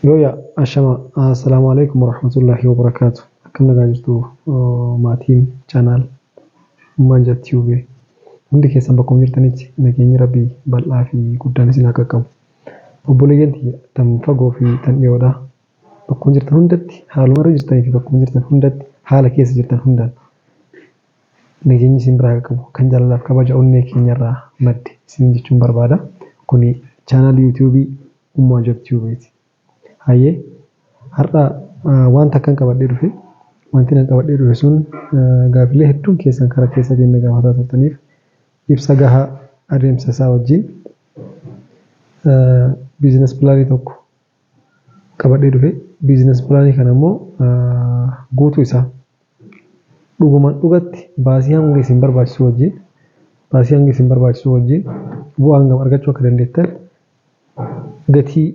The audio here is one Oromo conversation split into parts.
Yooyaa, ashama, assalaamu alaikum warahmatullahi wabarakaatu. Akkam nagaa jirtu maatiin channel Manja Tube? Hundi keessan bakkuma jirtanitti nageenyi Rabbii bal'aa fi guddaan isin haa qaqqabu. Obboleeyyan tiyya tan fagoo fi tan dhiyoodha. Bakkuma jirtan hundatti, haaluma irra jirtanii fi bakkuma jirtan hundatti, haala keessa jirtan hundaan nageenyi isin biraa qaqqabu kan jaalalaaf kabaja onnee keenyarraa madde isiniin jechuun barbaada. Kuni channel YouTube Ummu Ajab Tubeeti. Hayyee, har'a waan takkan qabadhee dhufe. Wanti nan qabadhee dhufe sun gaafilee hedduun keessan karaa keessaatiin na gaafataa turtaniif ibsa gahaa adeemsa isaa wajjin business planii tokko qabadhee dhufe. Business planii kana immoo guutuu isaa dhugumaan dhugatti baasii hanga isin barbaachisu wajjin, baasii hanga isin barbaachisu wajjin bu'aa hangam argachuu akka dandeettan gatii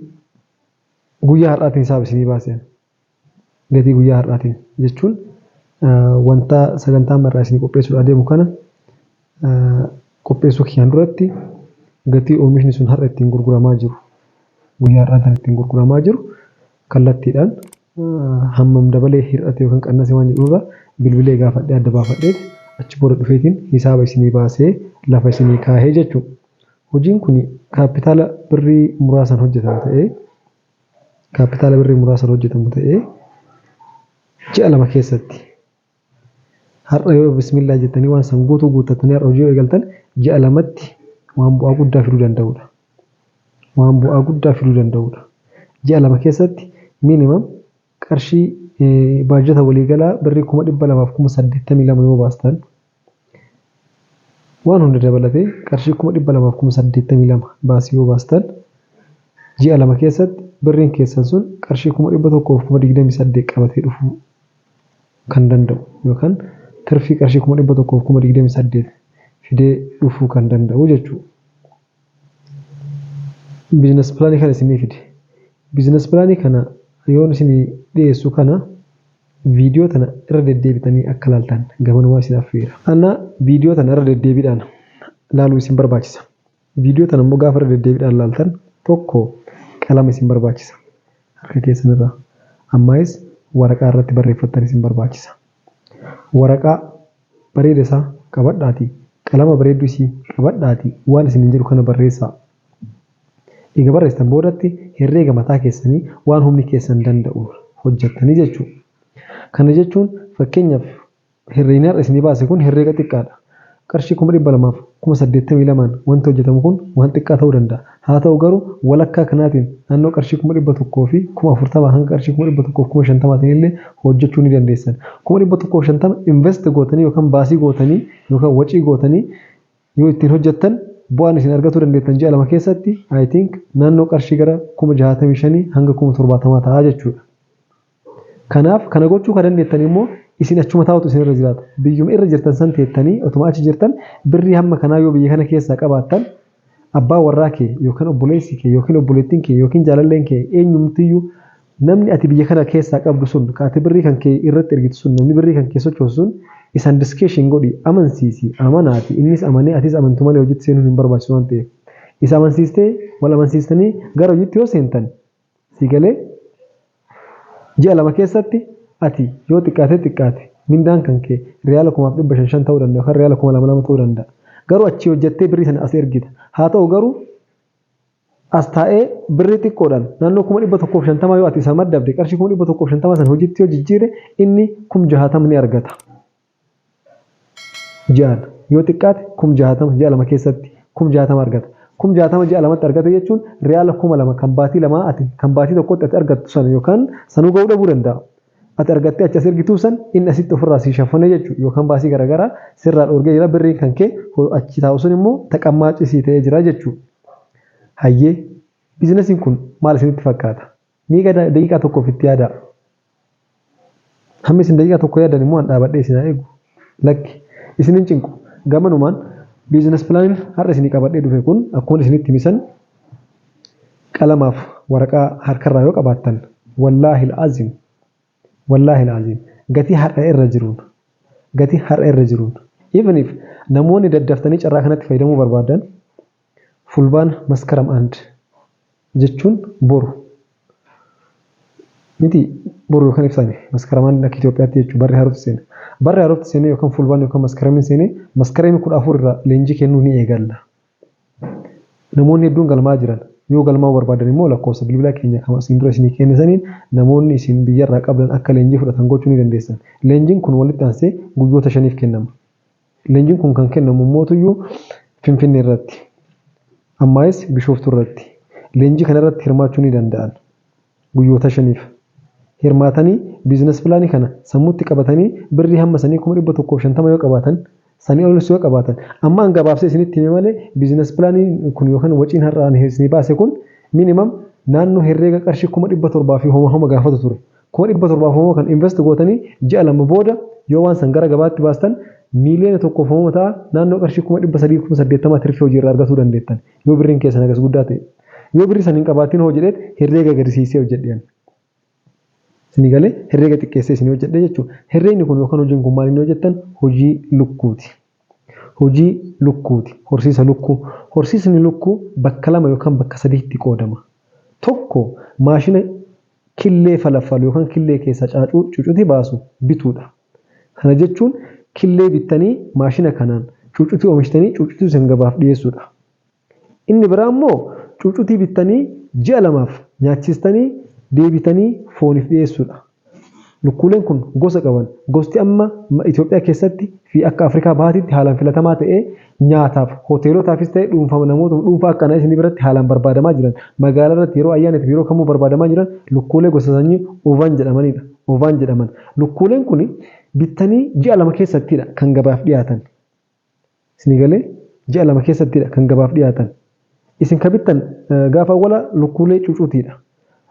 guyyaa har'aatiin hisaaba isinii baaseen. Gatii guyyaa har'aatiin jechuun wanta sagantaa irraa isinii qopheessuudhaaf adeemu kana qopheessuu kiyyaan duratti gatii oomishni sun har'a ittiin gurguramaa jiru, guyyaa har'aa kan ittiin gurguramaa jiru, kallattiidhaan hammam dabalee, hir'ate yookaan qannase waan jedhurra bilbilee gaafadhee adda baafadhee achi booda dhufeetiin hisaaba isinii baasee lafa isinii kaahee jechuudha. Hojiin kun kaapitaala birrii muraasaan hojjetamu ta'ee, kaapitaala birrii muraasaan hojjetamu ta'ee, ji'a 2 keessatti, har'a yoo bismillaa jettanii waan san guutuu guuttatanii har'a hojii yoo eegaltan, ji'a 2tti waan bu'aa guddaa fiduu danda'udha. Waan bu'aa guddaa fiduu danda'udha. Ji'a 2 keessatti minimum qarshii baajata waliigalaa birrii 282,082 yoo baastan, waan hunda dabalatee qarshii 282,082 baasii yoo baastan, ji'a 2 keessatti birriin keessan sun qarshii 128,000 qabatee dhufuu kan danda'u yookaan tirfii qarshii 128,000 fidee dhufuu kan danda'u jechuudha. Business planii kana isinii fide. Business planii kana yoon isinii dhiyeessu kana viidiyoo tana irra deddeebitanii akka laaltan gamanumaa isin affeera. Anna viidiyoo tana irra deddeebiidhaan laaluu isin barbaachisa. Viidiyoo tana immoo gaafa irra deddeebiidhaan laaltan tokko qalama isin barbaachisa. Harka keessan irraa. Ammaayis waraqaa irratti barreeffattan isin barbaachisa. Waraqaa bareeda isaa qabadhaatii, qalama bareedduu isii qabadhaatii waan isiniin jedhu kana barreessaa. Egaa barreessitan boodatti herreega mataa keessanii waan humni keessan danda'u hojjettanii jechuudha. Kana jechuun fakkeenyaaf herreegni har'a isinii baase kun herreega xiqqaadha. Qarshii 282,082n wanti hojjetamu kun waan xiqqaa ta'uu danda'a. Haa ta'u garuu walakkaa kanaatiin naannoo qarshii 140,000 hanga qarshii 150,000tiin illee hojjechuu ni dandeessan. 150,000 invest gootanii yookaan baasii gootanii yookaan wacii gootanii yoo ittiin hojjettan, bu'aan isin argatuu dandeettan ji'a 2 keessatti I think naannoo qarshii gara 65,000 hanga 70,000 ta'a jechuudha. Kanaaf kana gochuu kan dandeettan immoo isin achuma taa'utu isin irra jiraata. Biyyuma irra jirtan san teettanii otuma achi jirtan birrii hamma kanaa yoo biyya kana keessaa qabaattan, abbaa warraa kee yookaan obboleessi kee yookiin obboleettiin kee yookiin jaalalleen kee, eenyumtiyyuu namni ati biyya kana keessaa qabdu sun, ka ati birrii kan kee irratti ergitu sun, namni birrii kan kee sochoosu sun isaan discussion godhi, amansiisi, amanaati. Innis amanee atis amantu malee hojiitti seenuun hin barbaachisu waan ta'eef. Isa amansiistee, wal amansiistanii gara hojiitti yoo seentan, si galee, ji'a 2 keessatti ati yoo xiqqaate xiqqaate mindaan kan kee riyaala kumaaf dhibba shan shan ta'uu danda'a yookaan riyaala 2000 2 ta'uu danda'a. Garuu achii hojjettee birrii sana as ergita. Haa ta'u garuu as taa'ee birrii xiqqoodhaan naannoo 150,000 yoo ati isa maddabde, qarshii 150,000 sana hojiitti yoo jijjiire, inni 60,000 ni argata. Ji'aan yoo xiqqaate 60,000 ji'a 2 keessatti 60,000 argata. 60,000 ji'a 2tti argate jechuun riyaala 2000 kan baatii lamaa ati kan baatii tokkotti ati argattu sana yookaan sanuu ga'uu dhabuu danda'a. Ati argattee achi as ergituu san inni asitti ofirraa sii shaffane jechuudha yookaan baasii garaagaraa sirraa dhoorgee jira, birriin kan kee achi taa'u sun immoo taqammaaci sii ta'ee jira jechuudha. Hayyee, businessiin kun maal isinitti fakkaata? Miiqa daqiiqaa tokkoof itti yaadaa. Hammi isin daqiiqaa tokko yaadan immoo an dhaabadhee isin haa eegu. Lakki, isin hin cinqu. Gamanumaan business planiin har'a isinii qabadhee dhufe kun akkuma isinitti himisan qalamaaf waraqaa harkarraa yoo qabaattan, wallaahi al'azim, wallaahi al'azim, gatii har'a irra jiruun, gatii har'a irra jiruun, even if namoonni daddaftanii carraa kanatti fayyadamuu barbaadan, Fulbaana Maskaram 1 jechuun boru Miti boru yookaan ibsame maskaramaan akka Itoophiyaatti jechuun barri haarofti seena. Barri haarofti seenee yookaan fulbaana yookaan maskaramiin seenee maskaramii 14 irraa leenjii kennuu ni eegalla. Namoonni hedduun galmaa jiran yoo galmaa barbaadan immoo lakkoofsa bilbilaa keenya kan isin dura isinii kennisaniin namoonni isin biyyarraa qabdan akka leenjii fudhatan gochuu ni dandeessan. Leenjiin kun walitti aansee guyyoota 5 kennama. Leenjiin kun kan kennamu mootuyyuu Finfinnee irratti ammaayis Bishooftuu irratti leenjii kana irratti hirmaachuu ni danda'an guyyoota 5. Hirmaatanii business planii kana sammuutti qabatanii birrii hamma sanii 150,000 yoo qabaatan sanii olis yoo qabaatan amma an gabaabsee isinitti hime malee business planii kun yookaan waciin har'aan isinii baase kun minimum naannoo herreega qarshii 700,000 fi homa homa gaafatu ture. 700,000 homa kan invest gootanii ji'a 2 booda yoo waan san gara gabaatti baastan 1,000,000 homa ta'a naannoo qarshii 380,000 tirfii hojii irraa argatuu dandeettan yoo birriin keessan hagas guddaa ta'e. Yoo birrii san hin qabaatin hoo jedheet herreega gadi siisee hojjedheen. Isinii galee herreega xiqqeessee isinii hojjedhe jechuudha. Herreegni kun yookaan hojiin kun maal inni hojjettan hojii lukkuuti. Hojii lukkuuti. Horsiisa lukkuu. Horsiisni lukkuu bakka 2 yookaan bakka 3tti qoodama. Tokko maashina killee falaffalu yookaan killee keessaa caacuu cucuti baasu bituudha. Kana jechuun killee bittanii maashina kanaan cucutii oomishtanii cucutii isin gabaaf dhiyeessuudha. Inni biraa immoo cucutii bittanii ji'a 2 nyaachistanii deebitanii fooniif dhiyeessuudha. Lukkuuleen kun gosa qaban. Gosti amma Itoophiyaa keessatti fi akka Afrikaa bahaatitti haalaan filatamaa ta'ee nyaataaf hoteelotaafis ta'e dhuunfama namoota dhuunfaa akkanaa isinii biratti haalaan barbaadamaa jiran magaalaa irratti yeroo ayyaanaatiif yeroo kamuu barbaadamaa jiran lukkuulee gosa sanyii Ovan jedhamanidha. Ovan jedhaman. Lukkuuleen kun bittanii ji'a 2 keessattidha kan gabaaf dhiyaatan. Isinii galee ji'a 2 keessattidha kan gabaaf dhiyaatan. Isin ka bittan gaafa awwala lukkuulee cucutiidha.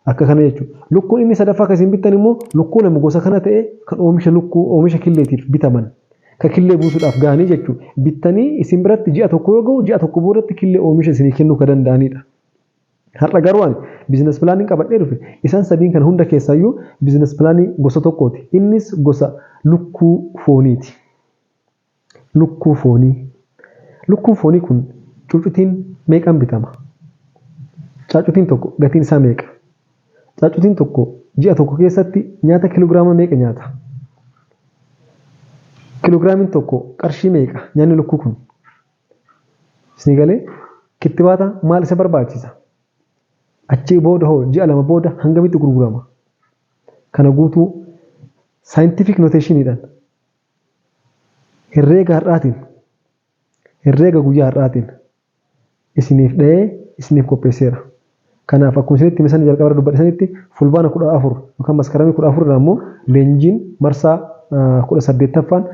Akka kana jechuudha. Lukkuun inni sadaffaa kan isin bittan immoo lukkuu lama gosa kana ta'e kan oomisha lukkuu oomisha killeetiif bitaman. Kan killee buusuudhaaf gahanii jechuudha. Bittanii isin biratti ji'a 1 yoo gahu ji'a 1 boodatti killee oomisha isinii kennuu kan danda'anidha. Har'a garuu ani business planii qabadhee dhufe isaan sadiin kan hunda keessaayyuu business planii gosa tokkooti. Innis gosa lukkuu fooniiti. Lukkuu foonii. Lukkuun foonii kun cucutiin meeqaan bitama? Caacutiin tokko gatiin isaa meeqa? Caacutiin tokko ji'a 1 keessatti nyaata kiloogiraama meeqa nyaata? Kiloogiraamiin tokko qarshii meeqa nyaanni lukkuu kun? Isinii galee kittibaata maal isa barbaachisa? Achii booda hoo ji'a 2 booda hangamitti gurgurama? Kana guutuu scientific notationiidhaan herreega har'aatiin herreega guyyaa har'aatiin isiniif dha'ee isiniif qopheesseera. Kanaaf akkuma isinitti hime sana jalqaba irra dubbadhe sanitti fulbaana 14 yookaan maskaramii 14 irraa immoo leenjiin marsaa 18ffaan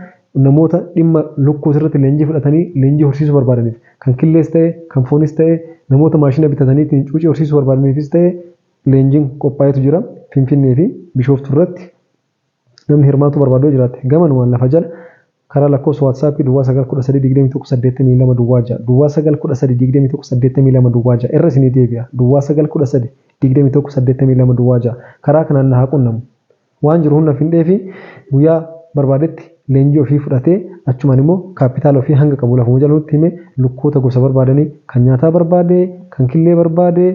namoota dhimma lukkuu irratti leenjii fudhatanii leenjii horsiisuu barbaadaniif kan killees ta'e kan foonis ta'e namoota maashina bitatanii ittiin cuucii horsiisuu barbaadaniifis ta'e leenjiin qophaa'etu jira Finfinnee fi Bishooftuu irratti namni hirmaatu barbaadu jiraate gamanumaan lafa jala karaa lakkoofsa WhatsAppii duwwaa 9 13 21 82 duwwaa 6 duwwaa 9 13 21 82 duwwaa 6 irra isinii deebi'a duwwaa 9 13 21 82 duwwaa 6 karaa kanaan na haa qunnamu. Waan jiru hunda findhee fi guyyaa barbaadetti leenjii ofii fudhatee achumaan immoo kaapitaala ofii hanga qabu lafuma jala nutti hime lukkoota gosa barbaadanii kan nyaataa barbaade kan killee barbaade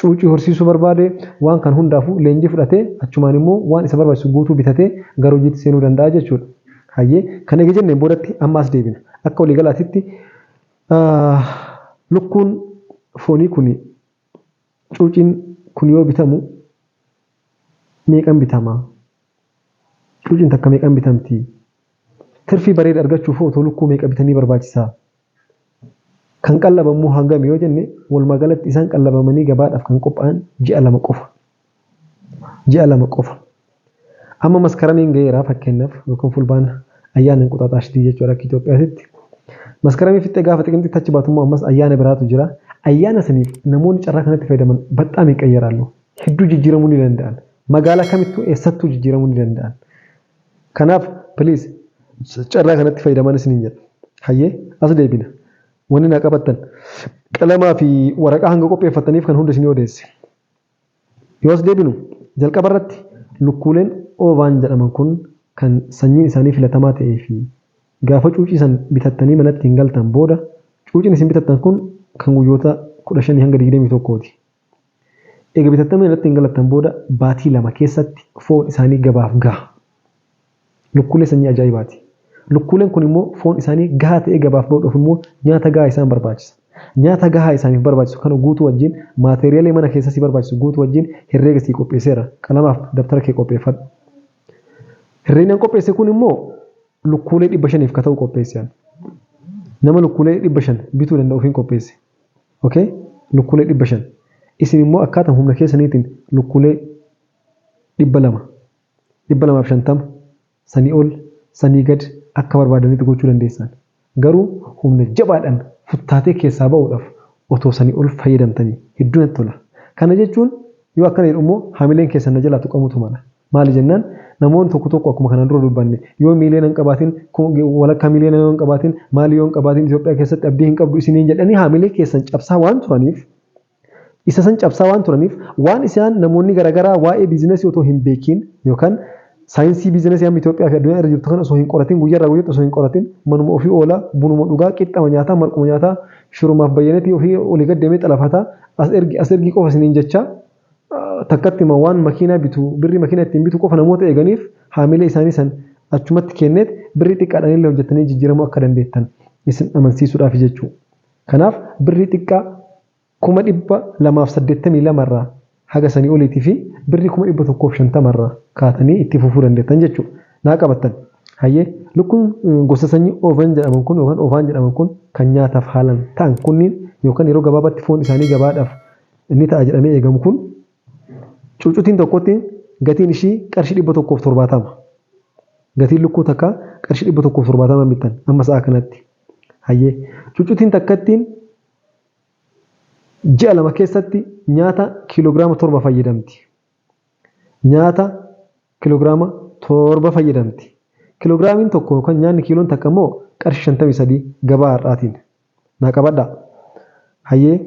cuucii horsiisuu barbaade waan kan hundaafuu leenjii fudhatee achumaan immoo waan isa barbaachisu guutuu bitatee gara hojiitti seenuu danda'a jechuudha. Hayyee kan eega jenneen boodatti amma as deebina. Akka waliigalaatitti lukkuun foonii kun cuuciin kun yoo bitamu meeqan bitama? Cuuciin takka meeqan bitamti? Tirfii bareeda argachuuf otoo lukkuu meeqa bitanii barbaachisaa? Kan qallabamu hangam yoo jenne walumaa galatti isaan qallabamanii gabaadhaaf kan qophaa'an ji'a 2 qofa. Ji'a 2 qofa. Amma maskaramiin ga'eera fakkeenyaaf yookaan fulbaana ayyaana Inquxaaxaashtii jechuudha akka Itoophiyaatti. Maskaramii fixee gaafa xiqimxitti achi baatu immoo ammas ayyaana biraatu jira. Ayyaana saniif namoonni carraa kanatti fayyadaman baxxaa meeqa qayyaraallu hedduu jijjiiramuu ni danda'an. Magaalaa kamittuu eessattuu jijjiiramuu ni danda'an. Kanaaf please carraa kanatti fayyadaman isiniin jedha. Hayyee as deebina. Wanni na qabattan qalamaa fi waraqaa hanga qopheeffataniif kan hunda isinii odeesse. Yoo as deebinu jalqaba irratti lukkuuleen oovaan jedhaman kun kan sanyiin isaanii filatamaa ta'ee fi gaafa cuucii san bitattanii manatti hin galtan booda cuuciin isin bitattan kun kan guyyoota 15 hanga 21ti. Eega bitattanii manatti hin galattan booda baatii 2 keessatti foon isaanii gabaaf gaha. Lukkuulee sanyii ajaa'ibaati. Lukkuuleen kun immoo foon isaanii gahaa ta'ee gabaaf bahuudhaaf immoo nyaata gahaa isaan barbaachisa. Nyaata gahaa isaaniif barbaachisu kana guutuu wajjin maateeriyaalii mana keessa si barbaachisu guutuu wajjin herreega sii qopheesseera. Qalamaaf dabtara kee qopheeffadhu. Herreegni an qopheesse kun immoo lukkuulee 500f ka ta'u qopheesse. Nama lukkuulee 500 bituu danda'uuf hin qopheesse. Okay? Lukkuulee 500. Isin immoo akkaataa humna keessaniitiin lukkuulee 200, 250, sanii ol, sanii gad akka barbaadanitti gochuu dandeessan. Garuu humna jabaadhaan futtaatee keessaa ba'uudhaaf otoo sanii ol fayyadamtanii hedduu natti tola. Kana jechuun yoo akkana jedhu immoo hamileen keessan na jalaa tuqamutu mala. Maali jennaan namoonni tokko tokko akkuma kanaan dura dubbanne yoo miiliyoona hin qabaatin, walakkaa miiliyoona yoo hin qabaatin, maali yoo hin qabaatin Itoophiyaa keessatti abdii hin qabdu isiniin jedhanii hamilee keessan cabsaa waan turaniif, isa san cabsaa waan turaniif, waan isaan namoonni garaagaraa waa'ee biizinasii otoo hin beekin yookaan saayinsii biizinasii amma Itoophiyaa fi addunyaa irra jirtu kana osoo hin qoratin, guyyaarraa guyyaatti osoo hin qoratin, manuma ofii oolaa, bunuma dhugaa, qixxama nyaataa, marquma nyaataa, shirumaaf bayyanetii ofii olii gad deemee xalafataa, as ergi as ergi qofa isiniin jechaa, takkatti ma waan makiinaa bitu, birrii makiinaa ittiin bitu qofa namoota eeganiif haamilee isaanii san achumatti kenneet birrii xiqqaadhaan illee hojjettanii jijjiiramuu akka dandeettan isin amansiisuudhaaf jechuudha. Kanaaf birrii xiqqaa 282,000 irraa haga sanii oliitii fi birrii 150,000 irraa kaatanii itti fufuu dandeettan jechuudha. Naa qabattan. Hayyee, lukkuun gosa sanyii oven jedhaman kun yookaan oofaan jedhaman kun kan nyaataaf haalan ta'an kunniin yookaan yeroo gabaabaatti foon isaanii gabaadhaaf ni ta'a jedhamee eegamu kun cuucutiin tokkotti gatiin ishii qarshii 170. Gatiin lukkuu takkaa qarshii 170 bittan amma sa'a kanatti. Hayyee, cuucutiin takkattiin ji'a 2 keessatti nyaata kiiloogiraama 7 fayyadamti. Nyaata kiiloogiraama 7 fayyadamti. Kiiloogiraamiin tokko yookaan nyaanni kiiloon takka immoo qarshii 53 gabaa har'aatiin. Naa qabadhaa. Hayyee,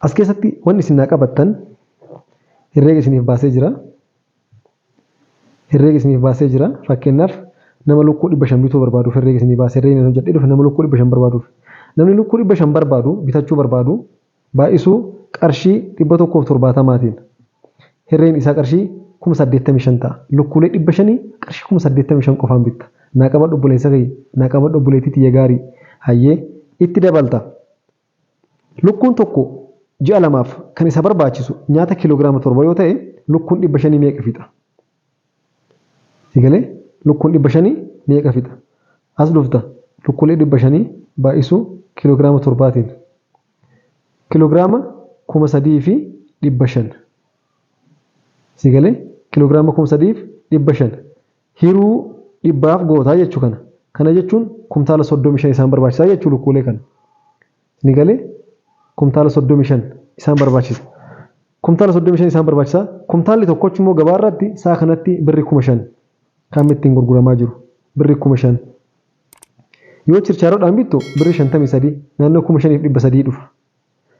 as keessatti wanni isin naa qabattan herreega isiniif baasee jira. Herreega isiniif baasee jira. Fakkeenyaaf nama lukkuu 500 bituu barbaaduuf herreega isinii baasee, herreegni hojjedhee dhufe nama lukkuu 500 barbaaduuf. Namni lukkuu 500 barbaadu, bitachuu barbaadu, baay'isuu qarshii 170tiin herreegni isaa qarshii 85,000 ta'a. Lukkuulee 500 qarshii 85,000 qofaan bitta. Naa qabadhu obboleessa kiyya, naa qabadhu obboleettii tiyya gaarii. Hayyee, itti dabalta. Lukkuun tokko ji'a 2f kan isa barbaachisu nyaata kiiloogiraama 7 yoo ta'e, lukkuun 500 meeqa fixa? Egalee, lukkuun 500 meeqa fixa? As dhufta, lukkuulee 500 baay'isuu kiiloogiraama 7tiin. Kiiloogiraama 3,500. Sigalee, kiiloogiraama 3,500 hiruu dhibbaaf gootaa jechuu kana. Kana jechuun kumtaala 35 isaan barbaachisaa jechuu lukkuulee kana. Ni galee, kumtaala 35 isaan barbaachisa. Kumtaala 35 isaan barbaachisa. Kumtaalli tokkochi immoo gabaa irratti sa'a kanatti birrii 5,000 kan ittiin gurguramaa jiru. Birrii 5,000. Yoo chirchaaroodhaan bittu birrii 53 naannoo 5,300 dhufa.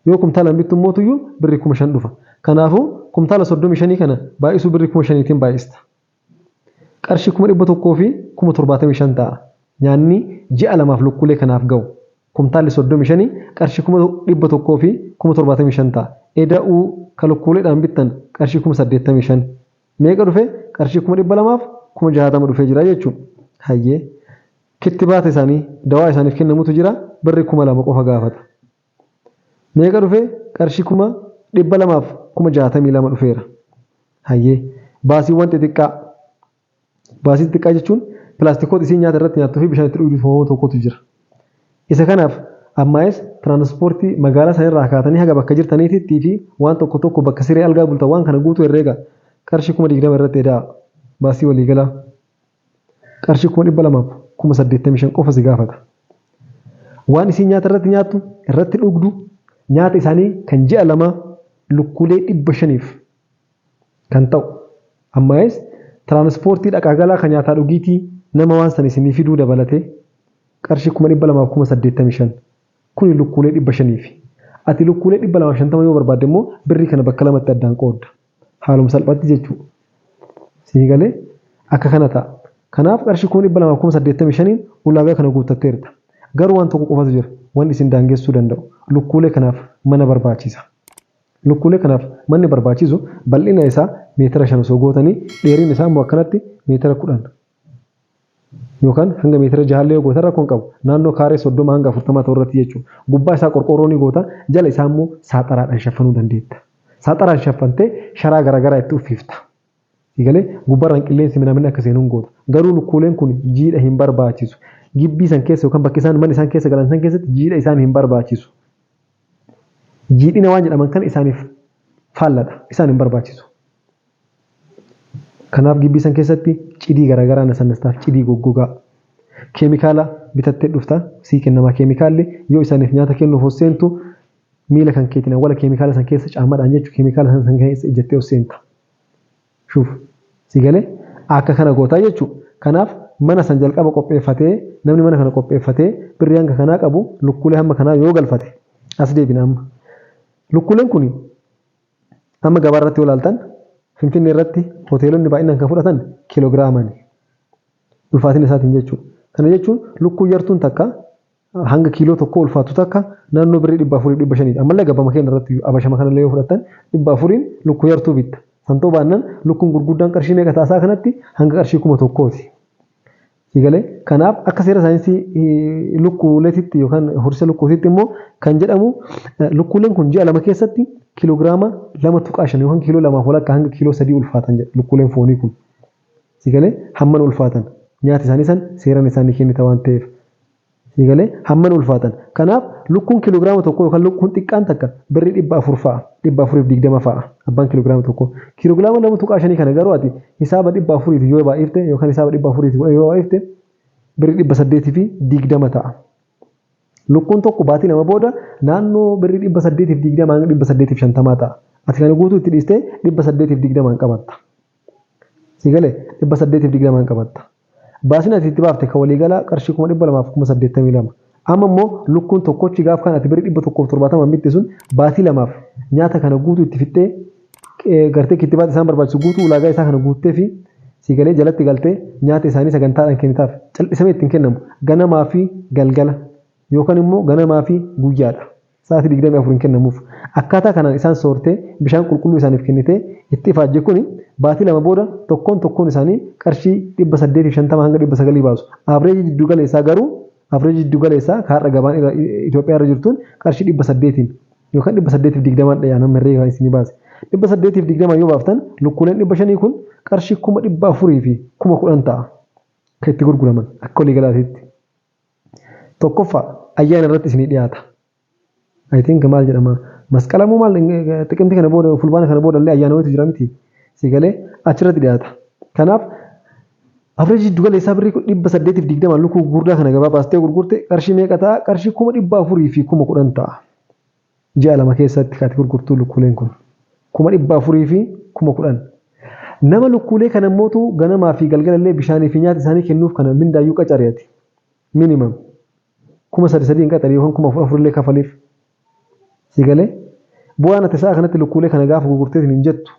Yoo kumtaalaan bittu immoo tuyyuu birrii 5,000 dhufa. Kanaafuu kumtaala 35 kana baay'isuu birrii 5,000tiin baay'ista. Qarshii 175,000 ta'a. Nyaanni ji'a 2f lukkuulee kanaaf ga'u. Kumtaalli 35 qarshii 175,000 ta'a. Eda'uu ka lukkuuleedhaan bittan qarshii 85,000. Meeqa dhufe? Qarshii 260,000 dhufee jira jechuudha. Hayyee. Kittibaata isaanii, dawaa isaaniif kennamutu jira, birrii 2,000 qofa gaafata. Meeqa dhufe? Qarshii 262,000 dhufeera. Hayyee. Baasiiwwan xixiqqaa. Baasii xixiqqaa jechuun pilaastikoota isiin nyaata irratti nyaattuu fi bishaan itti dhugdu tokkotu jira. Isa kanaaf ammaayis tiraanspoortii magaalaa sanirraa kaatanii haga bakka jirtaniitii fi waan tokko tokko bakka siree algaa bultan waan kana guutuu herreega qarshii 20,000 irratti eda'a. Baasii waliigalaa qarshii 285,000 qofa si gaafata. Waan isiin nyaata irratti nyaattu, irratti dhugdu, nyaata isaanii kan ji'a 2 lukkuulee 500f kan ta'u. Ammaayis tiraanspoortii dhaqaa galaa kan nyaataa dhugiitii nama waan san isinii fiduu dabalatee qarshii 285,000. Kuni lukkuulee 500fi. Ati lukkuulee 250 yoo barbaadde immoo birrii kana bakka lamatti addaan qoodda. Haaluma salphaatti jechuudha. Sii galee, akka kana ta'a. Kanaaf qarshii 285,000 ulaagaa kana guuttatteerta. Garuu waan tokko qofatu jira. Wanni isin daangessuu danda'u. Lukkuulee kanaaf mana barbaachisa. Lukkuulee kanaaf manni barbaachisu bal'ina isaa meetira 5 osoo gootanii dheerina isaa immoo akkanatti meetira 10 yookaan hanga meetira 6 illee gootan rakkoo hin qabu. Naannoo kaaree 30 hanga 40 ta'u irratti jechuudha. Gubbaa isaa qorqoorroo ni goota, jala isaa immoo saaxaraadhaan shaffanuu dandeetta. Saaxaraan shaffantee sharaa garaagaraa itti uffifta. Egalee gubbaarraan qilleensi minamni akka seenuun goota. Garuu lukkuuleen kun jiidha hin barbaachisu. Gibbii san keessa yookaan bakki isaan mana isaan keessa galan san keessatti jiidha isaan hin barbaachisu. Jiidhina waan jedhaman kan isaaniif faalladha. Isaan hin barbaachisu. Kanaaf gibbii san keessatti cidii garaagaraa nasannastaaf cidii goggogaa. Keemikaala bitattee dhufta sii kennamaa keemikaalli yoo isaaniif nyaata kennuuf hosseentu miila kan keetiin awwala keemikaala san keessa caammadhaan jechuun keemikaala san keessa ijjattee hosseenta. Shuuf si galee akka kana gootaa jechuudha. Kanaaf mana san jalqaba qopheeffatee namni mana kana qopheeffatee birrii hanga kanaa qabu lukkuulee hamma kanaa yoo galfate as deebina amma. Lukkuuleen kun amma gabaa irratti yoo ilaaltan Finfinnee irratti hoteelonni baay'inaan kan fudhatan kiiloogiraamaani. Ulfaatina isaatiin jechuudha. Kana jechuun lukkuu yartuun takka hanga kiiloo tokko ulfaatu takka naannoo birrii 400 500. Ammallee gabaa keenya irratti abashama kanallee yoo fudhatan 400 lukkuu yartuu bitta. Santoo baannaan lukkuun gurguddaan qarshii meeqa taasaa kanatti hanga qarshii 1000ti. Sigalee kanaaf akka seera saayinsii lukkuuleetitti yookaan horsiisa lukkuutitti immoo kan jedhamu lukkuuleen kun ji'a 2 keessatti kiiloogiraama 2.5 yookaan kiiloo 2 walakkaa hanga kiiloo 3 ulfaatan jedha lukkuuleen foonii kun. Sigalee hamman ulfaatan nyaata isaanii san seeraan isaanii kennita waan ta'eef. Sigalee hamman ulfaatan. Kanaaf lukkuun kiiloogiraama 1 yookaan lukkuun xiqqaan takka birrii 400 fa'a 420 fa'a abbaan kiiloogiraama 1. Kiiloogiraama 2.5 kana garuu ati hisaaba 400 yoo baay'ifte yookaan hisaaba 400 yoo baay'ifte birrii 820 ta'a. Lukkuun tokko baatii 2 booda naannoo birrii 820 hanga 850 ta'a. Ati kana guutuu itti dhiistee 820 qabatta. Sigalee 820 qabatta. Baasiin ati itti baafte kan waliigalaa qarshii 282,082. Amma immoo lukkuun tokkochi gaaf kan ati birrii 170 bitte sun baatii 2 nyaata kana guutuu itti fixxee gartee kittibaata isaan barbaachisu guutuu ulaagaa isaa kana guuttee fi sigalee jalatti galtee nyaata isaanii sagantaadhaan kennitaaf cal'isamee ittiin kennamu ganamaa fi galgala yookaan immoo ganamaa fi guyyaadha. Sa'aatii 24 hin kennamuuf. Akkaataa kanaan isaan soortee bishaan qulqulluu isaaniif kennitee itti ifaajje kuni baatii 2 booda tokkoon tokkoon isaanii qarshii 850 hanga 900 baasu. Avreejii jiddu galeessaa garuu avreejii jiddu galeessaa kaarra gabaan Itoophiyaa irra jirtuun qarshii 800 yookaan 820 dha nama herreega isinii baase. 820 yoo baaftan lukkuuleen 500 kun qarshii 410,000 ta'a. Kan itti gurguraman akka waliigalaatiitti. Tokkoffaa ayyaana irratti isinii dhiyaata. I think maal jedhama masqala moo maal xiqimti kana booda fulbaana kana booda illee ayyaana wayitu jira miti sigalee achirratti dhiyaata. Kanaaf avreejii jiddu galeessaa birrii 820 lukkuu gurguddaa kana gabaa baastee gurgurte qarshii meeqa ta'a? Qarshii 410,000 ta'a. Ji'a 2 keessatti kan ati gurgurtuu lukkuuleen kun 410,000. Nama lukkuulee kana mootu ganamaa fi galgala illee bishaanii fi nyaata isaanii kennuuf kana mindaayyuu qacareeti. Minimum 3,000 hin qaxari yookaan 4,000 illee kafaliif. Sigalee bu'aan ati sa'a kanatti lukkuulee kana gaafa gurgurteetiin hin jettu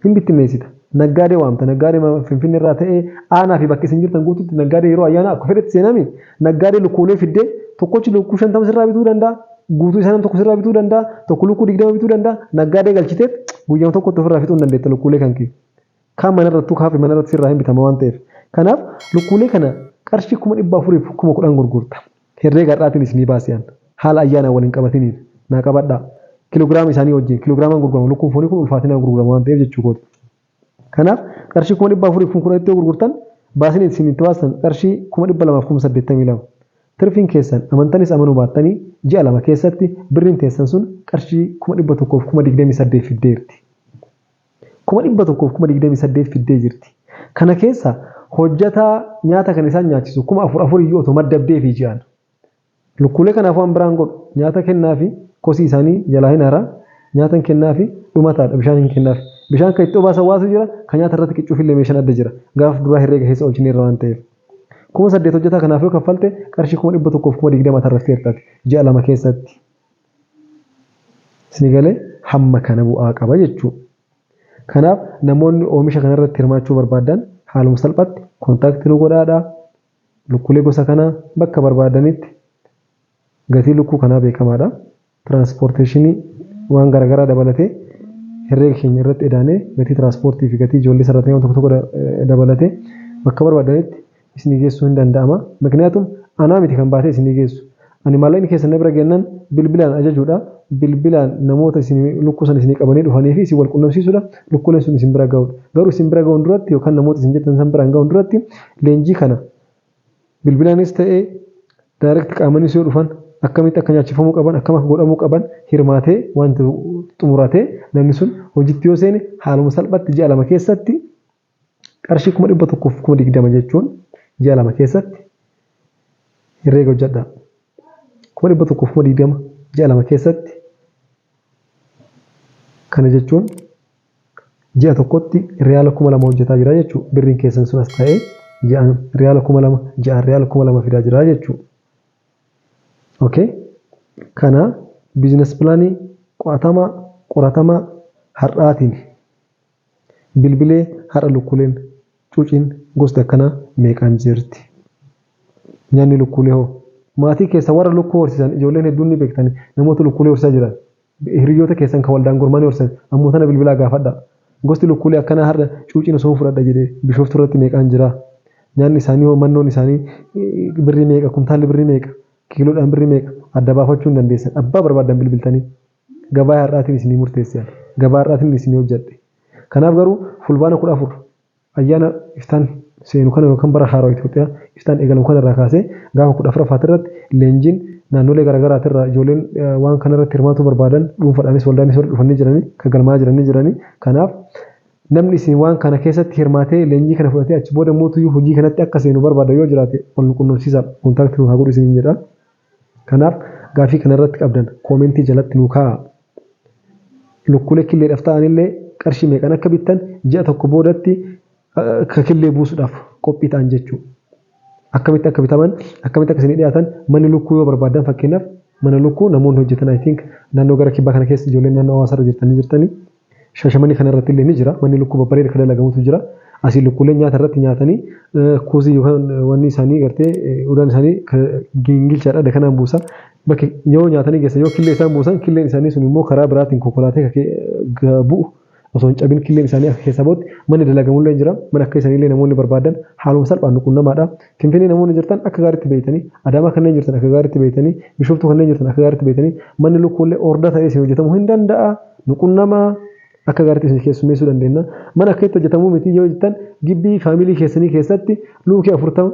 hin bittinneessita. Naggaadee waamta. Naggaadee Finfinnee irraa ta'ee aanaa fi bakka isin jirtan guutuutti naggaadee yeroo ayyaana akka fedhetti seenami. Naggaadee lukkuulee fiddee tokkochi lukkuu 50 sirraa bituu danda'a. Guutuu isaa nam tokko sirraa bituu danda'a. Tokko lukkuu 20 bituu danda'a. Naggaadee galchiteet guyyama tokkotti ofirraa fixuu hin dandeetta lukkuulee kan kee. Kaan manarrattuu kaafe manarratti sirraa hin bitama waan ta'eef. Kanaaf lukkuulee kana qarshii 410,000 gurgurta. Herreega har'aatiin isinii baasi'an. Haala ayyaanaan waliin qabatiniin naa qabadhaa. Kiiloogiraama isaanii wajjin kiiloogiraamaan gurgurama. Lukkuun foonii kun ulfaatinaan gurgurama waan ta'eef jechuu kooti. Kanaaf qarshii 410,000 yoo gurgurtan baasiin isin itti baastan qarshii 282,082. Tirfiin keessan amantanis amanuu baattanii ji'a 2 keessatti birriin teessan sun qarshii 128,000 fiddeerti. 128,000 fiddee jirti. Kana keessa hojjetaa nyaata kan isaan nyaachisu 4,000 iyyuu otoo maddabdee fi ji'aan. Lukkuulee kanaaf waan biraan godhu nyaata kennaa fi kosii isaanii jalaa hin haraa nyaata hin kennaa fi dhumataadha bishaan hin kennaaf. Bishaan kan itti obaasan waatu jira kan nyaata irratti qiccuuf illee meeshaan adda jira. Gaaf duraa herreega keessa oolchineerra waan ta'eef. 8,000 hojjetaa kanaaf yoo kaffalte qarshii 120,000 tarrafteerta ji'a 2 keessatti. Isin galee hamma kana bu'aa qaba jechuudha. Kanaaf namoonni oomisha kanarratti hirmaachuu barbaadan haaluma salphaatti kontaaktii nu godhaadhaa. Lukkuulee gosa kanaa bakka barbaadanitti gatii lukkuu kanaa beekamaadha. Tiraanspoorteeshinii waan garaagaraa dabalatee herreega keenya irratti edaanee gatii tiraanspoortii fi gatii ijoollee sararanii waan tokko tokko dabalatee bakka barbaadanitti isinii geessuu hin danda'ama. Mikniyaatum anaa miti kan baatee isinii geessu. Ani maallaqni keessan na bira geennan bilbilaan ajajuudha. Bilbilaan namoota isin lukkuu sana isinii qabanii dhufanii fi isin wal qunnamsiisuudha. Lukkuuleen sun isin bira ga'uudha. Garuu isin bira ga'uun duratti yookaan namoota isin jettan san biraan ga'uun duratti leenjii kana bilbilaanis ta'ee direct qaamanis yoo dhufan akkamitti akka nyaachifamuu qaban, akkam akka godhamuu qaban hirmaatee wanti xumuratee namni sun hojiitti yoo seene haaluma salphaatti ji'a 2 keessatti qarshii 120,000 jechuun ji'a 2 keessatti herreega hojjedhaa. 120,000 ji'a 2 keessatti kana jechuun ji'a tokkotti riyaala 2000 hojjetaa jira jechuudha. Birriin keessan sun as ta'ee ji'aan riyaala 2000 ji'aan riyaala 2000 fidaa jira jechuudha. Okay? Kana biizines pilaanii qo'atamaa qoratamaa har'aatiin bilbilee har'a lukkuuleen cuuciin gosti akkanaa meeqaan jirti? Nyaanni lukkuulee hoo? Maatii keessa warra lukkuu horsiisan ijoolleen hedduun ni beektani namoota lukkuulee horsiisaa jiran. Hiriyoota keessan kan waldaan gurmaanii horsiisan ammoo tana bilbilaa gaafadhaa. Gosti lukkuulee akkanaa har'a cuuciin osoo fudhadha jedhee Bishooftuu irratti meeqaan jira? Nyaanni isaanii hoo mannoon isaanii birrii meeqa? Kumtaalli birrii meeqa? Kiiloodhaan birrii meeqa? Adda baafachuu hin dandeessan. Abbaa barbaaddan bilbiltanii. Gabaa har'aatiin isinii murteesse. Gabaa har'aatiin isinii hojjedhe. Kanaaf garuu fulbaana 14 ayyaana iftaan seenu kana yookaan bara haaraa Itoophiyaa iftaan eegalamu kana irraa kaasee gaafa 14 irratti leenjiin naannolee garaagaraatirraa ijoolleen waan kana irratti hirmaatuu barbaadan dhuunfaadhaanis waldaanis warri dhufanii jiranii kan galmaa'aa jiranii jiranii. Kanaaf namni isin waan kana keessatti hirmaatee leenjii kana fudhatee achi booda mootuyyuu hojii kanatti akka seenu barbaada yoo jiraate wal nu qunnamsiisaa kontaaktii nu haa godhu isiniin jedha. Kanaaf gaafii kana irratti qabdan koomentii jalatti nu kaa'aa. Lukkuulee killeedhaaf ta'anillee qarshii meeqaan akka bittan ji'a tokko boodatti akka killee buusuudhaaf qophii ta'an jechuudha. Akkamitti akka bitaman, akkamitti akka isinii dhiyaatan manni lukkuu yoo barbaadan fakkeenyaaf mana lukkuu namoonni hojjetan I think naannoo gara kibbaa kana keessa ijoolleen naannoo hawaasarra jirtanii jirtanii Shaashamanii kana irratti illee ni jira. Manni lukkuu babbareeda kan dalagamutu jira. Asii lukkuuleen nyaata irratti nyaatanii kuusii yookaan wanni isaanii gartee udaan isaanii gingilchaadha dakanaan buusa. Bakki yoo nyaatanii geessan yoo killee isaan buusan killeen isaanii sun immoo karaa biraatiin konkolaatee bu'u osoo hin cabin killeen isaanii akka keessaa ba'utti manni dalagamullee jira. Mana akka isaaniillee namoonni barbaadan haaluma salphaan nu qunnamaadha. Finfinnee namoonni jirtan akka gaariitti beektanii, Adaamaa kanneen jirtan akka gaariitti beektanii, Bishooftuu kanneen jirtan akka gaariitti beektanii manni lukkuullee orda ta'ee isin hojjetamuu hin danda'a. Nu qunnamaa akka gaariitti isin keessummeessuu dandeenya. Mana akka itti hojjetamuu miti yoo jettan gibbii faamilii keessanii keessatti luukii 40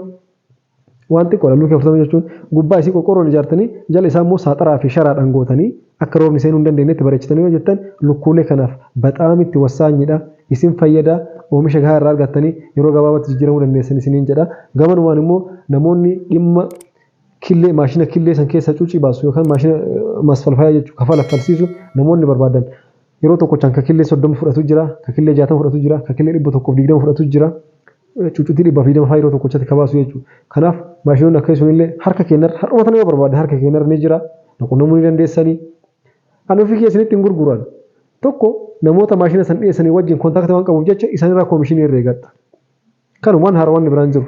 waan xiqqoodha. Luukii 40 jechuun gubbaa isii qorqorroon ijaartanii jala isaa immoo saaxaraa fi sharaadhaan gootanii akka roobni seenuu hin dandeenyetti bareechitanii yoo jettan lukkuulee kanaaf baxaamitti wassaanyidha. Isin fayyada oomisha gahaa irraa argattanii yeroo gabaabaatti jijjiiramuu dandeessan isiniin jedha. Gamanumaan immoo namoonni dhimma killee maashina killee san keessaa cuucii baasu yookaan maashina masfalfayaa jechuun ka falaffalsiisu namoonni barbaadan yeroo tokkochaan ka killee 30 fudhatu jira, ka killee 60 fudhatu jira, ka killee 120 fudhatu jira. Cuucutii 120 fa'aa yeroo tokkochatti ka baasu jechuudha. Kanaaf maashinoonni akkasii sunillee harka keenyarra har'uma tana yoo barbaaddan harka keenyarra ni jira. Nu qunnamuu ni dandeessanii. Ani ofii kiyya isinitti hin gurguran. Tokko namoota maashina san dhiyeessanii wajjin kontaaktii waan qabuuf jecha isaanirraa koomishinii herreegadha. Kanuma waan haaraa wanni biraan jiru.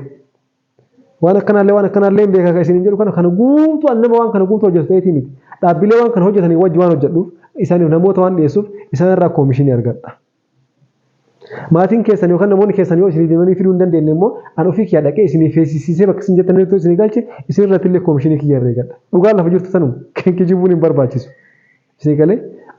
Waan akkanaallee waan akkanaallee hin beekaa kan isiniin jedhu kana kana guutuu an nama waan kana guutuu hojjetu ta'eetii miti. Dhaabbilee waan kana hojjetanii wajji waan hojjedhuuf isaaniif namoota waan dhiyeessuuf isaanirraa koomishinii argadha. Maatiin keessan yookaan namoonni keessan yoo isinii deemanii fiduu hin dandeenye immoo an ofii kiyyaa dhaqee isinii feesisiisee bakka isin jettanitti isinii galche isin irratti illee koomishinii kiyya herreegadha. Dhugaan lafa jirtu tanuma kijibuun hin barbaachisu. Isinii galee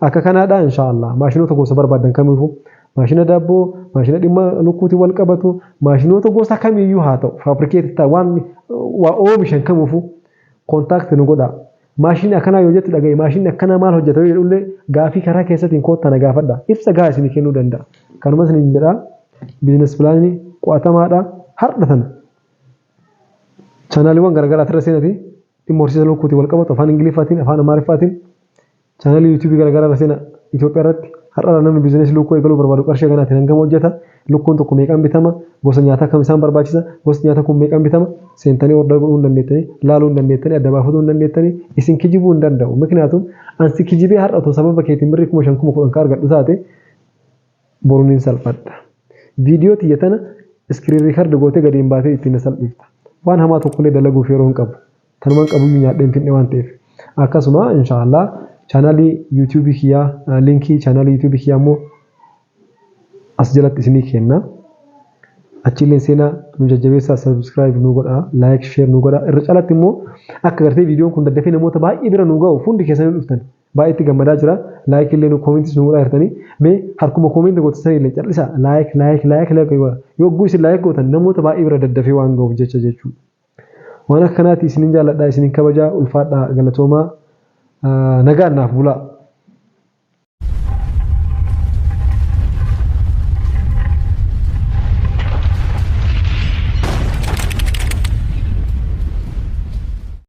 akka kanaadha inshaallah maashinoota gosa barbaadan kamiifuu maashina daabboo, maashina dhimma lukkuutiin wal qabatu, maashinoota gosa kamiiyyuu haa ta'u faabrikeetii ta'a waan waa oomishan kamiifuu kontaakti nu godhaa. Maashinni akkanaa yoo jettu dhaga'i maashinni akkanaa maal hojjeta yoo jedhullee gaafii karaa keessatiin koottaa na gaafadha. Ibsa gahaa isinii kennuu danda'a. Kanuma isiniin jedhaa biizines pilaanii qo'atamaadha har'a tana. Chaanaaliiwwan garaagaraa irra seenatii dhimma horsiisa lukkuutiin wal qabatu afaan Ingiliffaatiin afaan Amaariffaatiin chaanaalii yuutuubii garaagaraa irra seena Itoophiyaa irratti har'arra namni biizinesii lukkuu eegaluu barbaadu qarshii kanaatiin hangam hojjeta lukkuun tokko meeqaan bitama gosa nyaataa kam isaan barbaachisa gosti nyaataa kun meeqaan bitama seentanii order godhuu hin dandeettanii laaluu hin dandeettanii adda baafatuu hin dandeettanii isin kijibuu hin danda'u miknaatum ansi kijibee har'a otoo sababa keetiin birrii 5,000 10,000 ka argadhu taate boru nin salphadha. Viidiyoo tiyya tana iskiriin riikard gootee gadi hin baatee ittiin na salphifta. Waan hamaa tokkollee dalaguuf yeroo hin qabu. Tanuman qabuyyuu nyaadheen finne waan ta'eef. Akkasuma inshaallah Chaanaalii yuutuubii kiyyaa, liinkii chaanaalii yuutuubii kiyyaa immoo as jalatti isinii kenna. Achiillee seenaa nu jajjabeessaa, subscribe nu godhaa, like, share nu godhaa. Irra caalatti immoo akka gartee viidiyoon kun daddafee namoota baay'ee bira nu ga'u hundi keessanii dhuftan. Baay'ee itti gammadaa jira. Like illee nu commentis nu godhaa jirtanii. Mee harkuma commenti gootan illee callisaa like, like, like, like godhaa. Yogguu isin like gootan namoota baay'ee bira daddafee waan ga'uuf jecha jechuudha. Waan akkanaati, isinin jaalladhaa, isinin kabajaa, ulfaadhaa, galatoomaa, nagaan naaf bulaa.